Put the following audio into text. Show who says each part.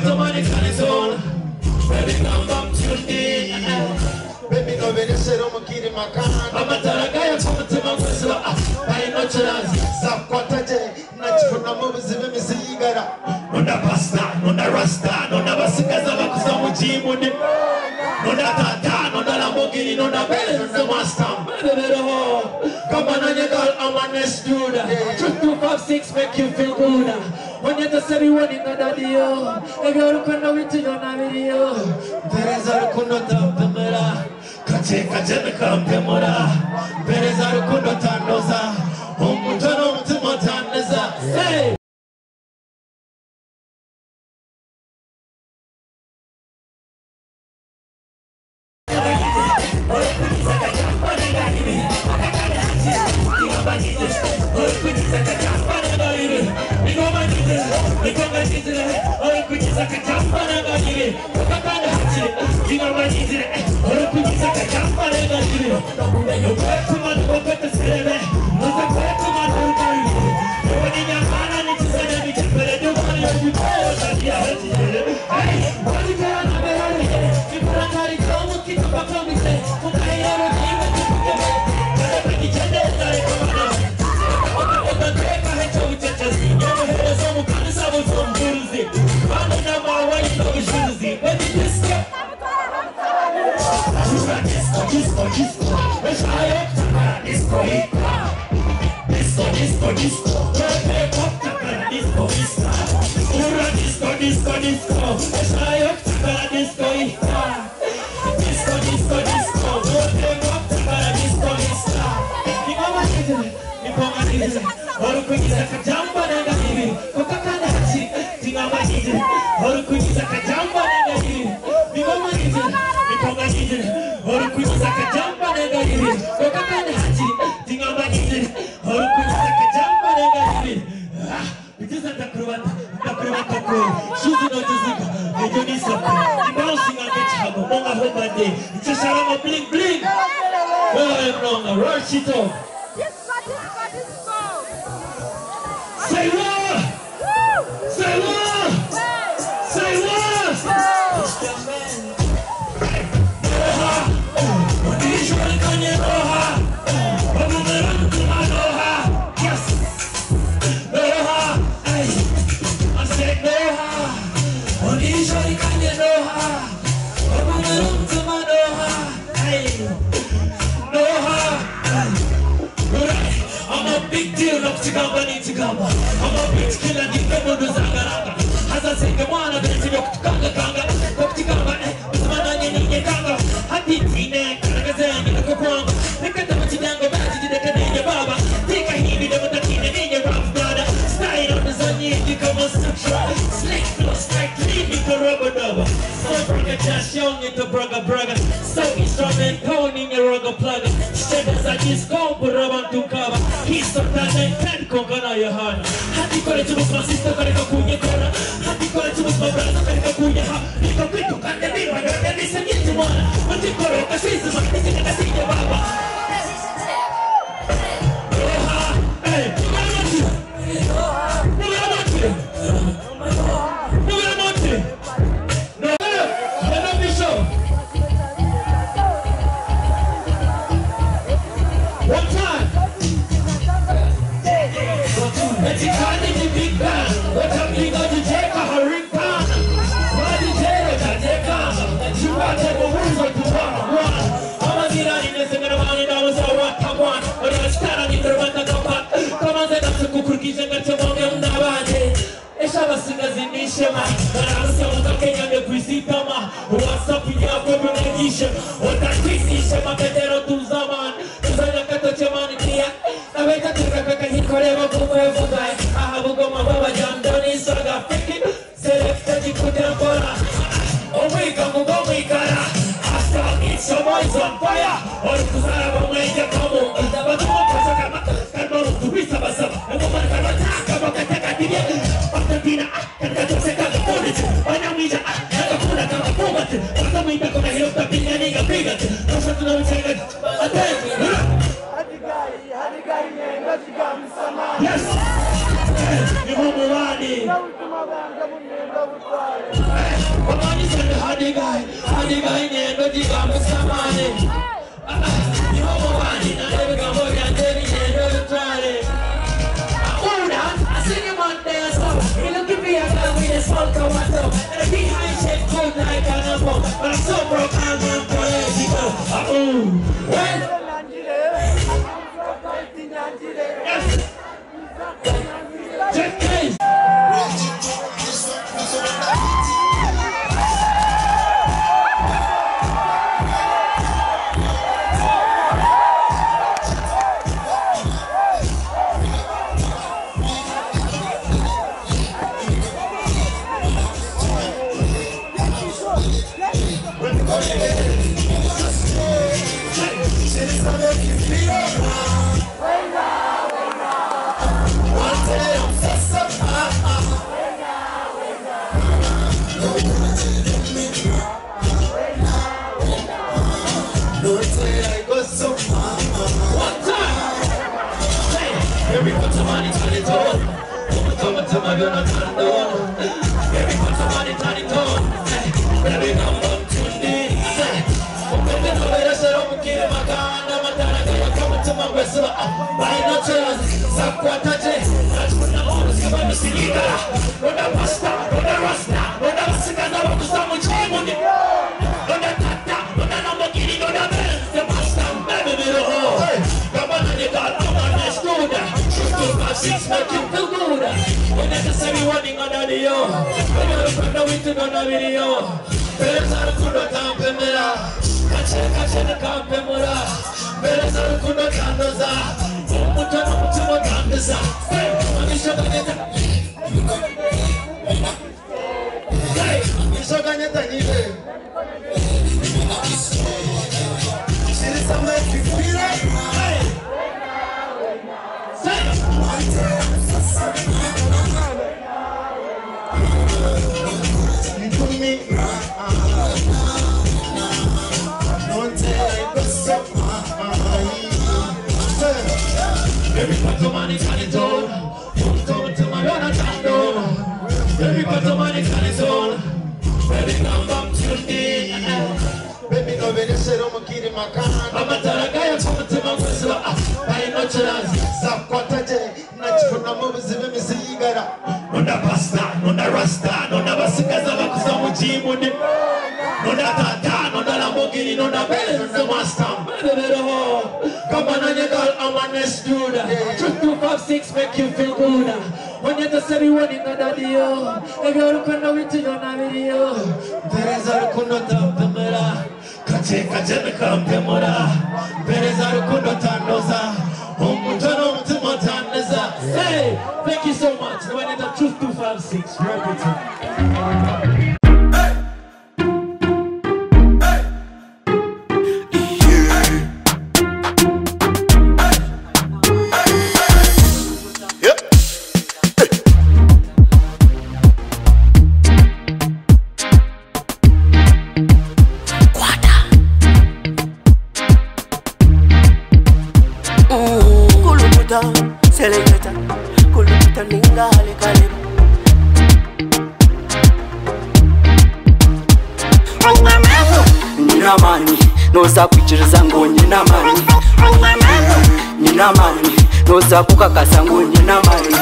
Speaker 1: Automatically zone. Baby, come I'm tuned in.
Speaker 2: Baby noberesera omukirima kandi
Speaker 1: Amatara gayo kumutima gwesiba bayinokirazi.
Speaker 2: Sakwata gye nakifunamu obuzibu emizigara.
Speaker 1: Nona pasta, nona rasta, nona basigaza bakuza mu gym. Nona tata, nona Lamborghini, nona Benz, the master. Come on, you girl, I'm a nice dude. 2, 2, 5, 6, make you feel good. When you just say you want it, daddy, yo. If you're looking at it, you're not video. Pereza rukundo tampemera. Kache kache nikampemura. Pereza rukundo tandoza. Umutono mutima taneza. Say. Say what? Say what? Say what? Yes! I said Noha. I'm a big deal, no chigamba ni chigamba. I'm a bitch killer, ni kemo zagaranga. Haza senge mwana benzi yo kanga kanga. Kuchigamba eh, mwana ni ni kanga. Hati tine karagaze ni kokwanga. Nikata mchidanga baji deka ni baba. Tika hivi de mutakine ni rough brother. Style on the zani ni kama sutra. Slick flow strike clean ni rubber dubber. So braga just young into braga braga. So instrument tone in your rugger plugger. Sheda za disco buraban tukaba. Hiso tane ten kongana yohana. Hati kore chumus masista kore kakuye kora. Hati kore chumus mabraza kore kakuye ha. Niko kwitu kande biwa gande nise nyinti mwana. Mati kore kashizu makisi kakasije baba. Roha, hey, Mugamati. Mugamati. No, no, Bishop. One time. Etikani big bang. What a big ojijeka hurricane. Wajijero jajeka. Chiwate buhuzo tuwana one. Amazira inesengana mani damusa wata one. Orastara nitrabanda kapa. Kamaze natsukukurkije ngachemonge mnabanje. Eshabasigazi nishema. Bararusa mutakenya mekuisitama. WhatsApp yako mnagisha. Otakwisisha makatero tuzaman. Tuzanya katochemani pia. Nabaita tukakaka hikoreba kumwevugai. Ahabugoma baba jandoni swaga fiki. Selekta jikutembora. Omwika mugomwikara. After it's your boys on fire. Orikuzara bamwenje kamu. Batuma pasaka kalma tubisa basaba. Ngoma kalma taka bakataka dibye. Batatina kakatoseka polisi. Banyamija kakakuna kama kumate. Batamita kona hilota pinya niga biga. Nosha tunawichenga. Ate. Yes. Ni mumuwani. the guy, and the guy named the Samani. You know what I mean? I see him on there, so he looking me at the with a small tomato. And the behind shape good like an apple. But I'm so broke, I'm not political. Well, yes. Check please. Hey, thank you so much. The one in the Truth 256. Repeat.
Speaker 3: Noza kukakasa ngo nyina mani.